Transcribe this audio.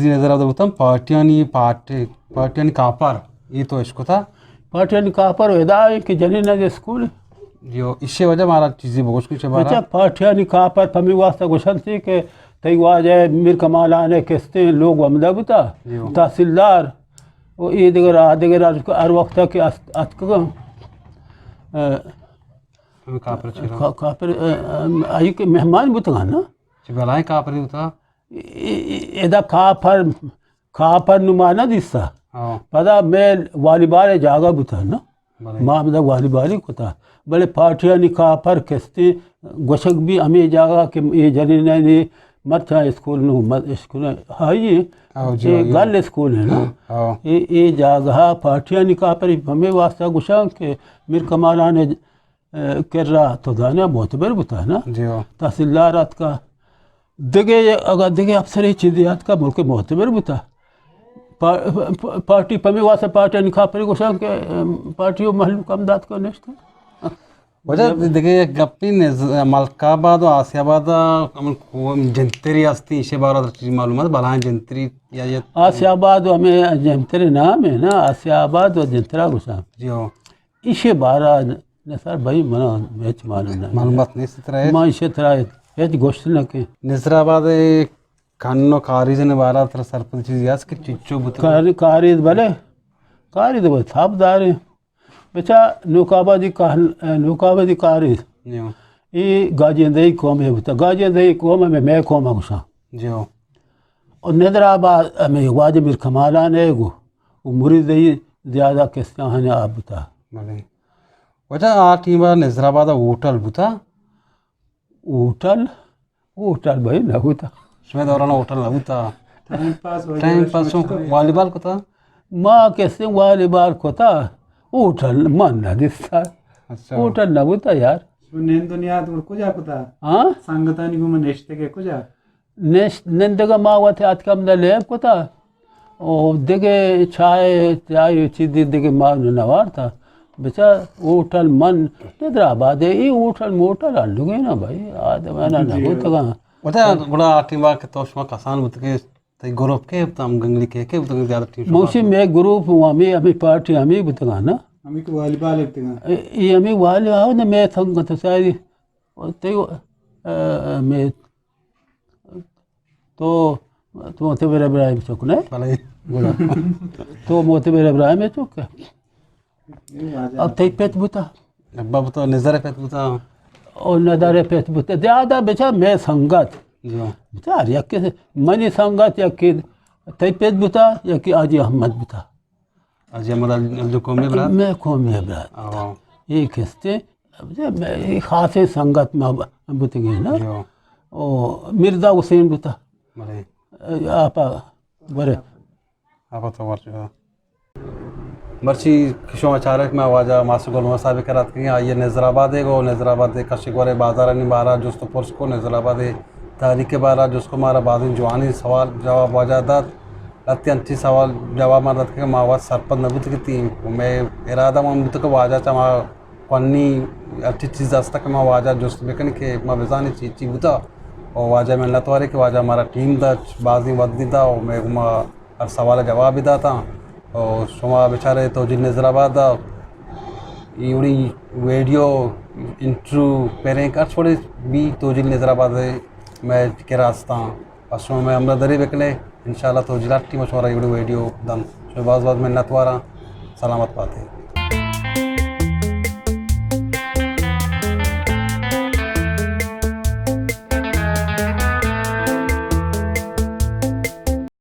چیزی نظر آتا بوتم، پارٹیانی، پارٹی، پارٹیانی کاپر، اے تو اشکتا؟ پارٹیانی کاپر ادا ایں کہ جنین اسکول۔ جی، او، ایشی وجہ مارا چیزی بگوش کن چہ بارا۔ بچا، پارٹیانی کاپر پمی واسطہ گوشنتی کہ تئی واجہ میر کمالان ءِ کستیں لوگ ہمدا بوتا، جی، او۔ تحصیلدار، و اے دگر آ دگر ہر، ہر وقت کہ است-، اتکگاں۔ اے، ہمیں کاپر چیرا۔ کا-، کاپر، اے، اے، آئی کہ مہمان بوتگاں نا؟ چہ بلائیں کاپرے بوتا؟ اے، اے، ادا کاپر، کاپر نما نہ دیستا۔ ہاں۔ پدا مئے والی بال ءِ جاگہ بوتا نا۔ بلے۔ ما ہمدا والی بالی کتا۔ بلے پارٹیانی کاپر کستیں گوشگ بی ہمے جاگہ کہ اے جنینانی مرچاں اسکول نو، مد-، اسکول ہائی ایں۔ ہاں، جی، اے ہائی۔ گل اسکول ایں نا۔ ہاں۔ اے، اے جاگہ پارٹیانی کاپر ہمے واسطہ گوشاں کہ میر کمالان ءِ کرا تو دانا معتبر بوتا نا۔ جی ہو۔ تحصیلدار آتکا۔ دگہ اگاں دگہ افسرے چیزے آتکا ملک معتبر بوتا۔ پا-، پا-، پارٹی پمی واسطہ پارٹیانی کاپرے گوشاں کہ، ام، پارٹی و مہلوک ہمدا اتکا نشتا۔ واجہ دگہ یک گپی نز-، ملک آباد و آسیا آباد ہمن کو-، جنتری ہستی، ایشی بارہ چیز معلومات، بلائیں جنتری یا یہ آسیا آباد و ہمیں جنتری نام ہے نا، آسیا آباد و جنترا گوشاں۔ جی ہو۔ ایشی بارہ نثار بھائی، منا ہچ معلوم نہ۔ معلومات نیست ترا ہچ؟ ما ایشی ترا ہچ گوشت نہ کہ۔ نظر آباد کن و کاریز نے بارہ ترا سرپد چیزی ہست کہ چچو بوت؟ کار-، کاریز بلے، کاریز بلے تھاپ دارے۔ بچا نوک آبادی کہن-، نوک آبادی کاریز۔ جی ہو۔ اے گاجندئی قوم ہے بوتا، گاجندئی قوم ہمیں مئے قوم گوشاں۔ جی ہو۔ اور نظر آباد ہمیں واجہ میر کمالان ہے گو، وہ مرید ہی زیادہ کستیاں ہیں آپ بوتا۔ بلے۔ واجہ آ ٹیم نظر آباد ہوٹل بوتا؟ ہوٹل، ہوٹل بھائی نہ بوتا۔ شمئے دوران ہوٹل نہ بوتا؟ ٹائم پاس وغیرہ ٹائم پاس شمئے چکر والی بال کتا؟ ما کسے والی بال کتا، ہوٹل من نہ دیستا۔ اچھا۔ ہوٹل نہ بوتا یار۔ شما نند و نیاد گڑ کجا کتا؟ ہاں؟ سنگتانی گوما نشتگے کجا؟ نشت، نندگا ما وت اتکم دا لیب کتا۔ او دگہ چائے، چائے چیزی دگہ ما نوارتا۔ بچا ہوٹل من نظر آباد ہے، ای ہوٹل موٹل انڈگے نا بھائی، آدم انا نہ بوتگا۔ وتا گڑا آ ٹیما کہ تو شما کسان بوتگے، تئی گروپ کے بوتا، ہم گنگلی کے، کے بوتگے زیادہ ٹیم شما؟ موسی میں گروپ ہوں، ہمیں، ہمیں پارٹی ہمیں بوتگا نا۔ ہمیں کہ والی بال بوتگا۔ اے، اے ہمیں والی آو نا، میں سنگت ساری، تئی، اے، میں تو، تو معتبر ابراہیم چک نہ؟ بلے۔ گڑا۔ تو معتبر ابراہیم چک؟ اب تئی پت بوتا؟ ابا بوتا، نظر پت بوتا۔ او نظر پت بوتا۔ زیادہ بچا میں سنگت۔ جی۔ بچا ہر یکی، منی سنگت یکی تئی پت بوتا، یکی حاجی احمد بوتا۔ حاجی احمد علی، علی قومی برات؟ میں قومی برات۔ آہا۔ یہ کستے، یہ خاصے سنگت ما بوتگی نا۔ جی۔ او مرزا حسین بوتا۔ بلے۔ آپا، برے۔ آپا تو ورچا۔ مرچی کہ شما چارک، ما واجہ ماسٹر گل محمد صاحب کرا اتکگیں، آئی نظر آباد گو، نظر آباد کشک ورے بازارانی بارا جست و پرس کو، نظر آباد تاریخ بارا جست کو، مارا بازیں جوانیں سوال جواب واجہ دات۔ لہتے انچیں سوال جواب ما دات کہ ما وت سرپد نہ بوت کہ تئی، مئے ارادہ ہم بوت کہ واجہ چہ ما کوہنی انچیں چیز است کہ ما واجہ جست بکنیں کہ ما بزانیں چی چی بوتا۔ و واجہ منت وارے کہ واجہ مارا ٹیم دا، بازیں وقت دا و مئے گوما ہر سوال جواب داتاں۔ و شما بچارے توجیل نظر آباد ای وڑی ویڈیو، انٹرویو، پرینک، ہر وڑی بی توجیل نظر آباد مئے کرا استاں۔ پس شما مئے ہمراہ داری بکنے، انشاءاللہ توجیلات ٹیم شما را ای وڑی ویڈیو دنت۔ شما باز باز منت واراں، سلامت باتے۔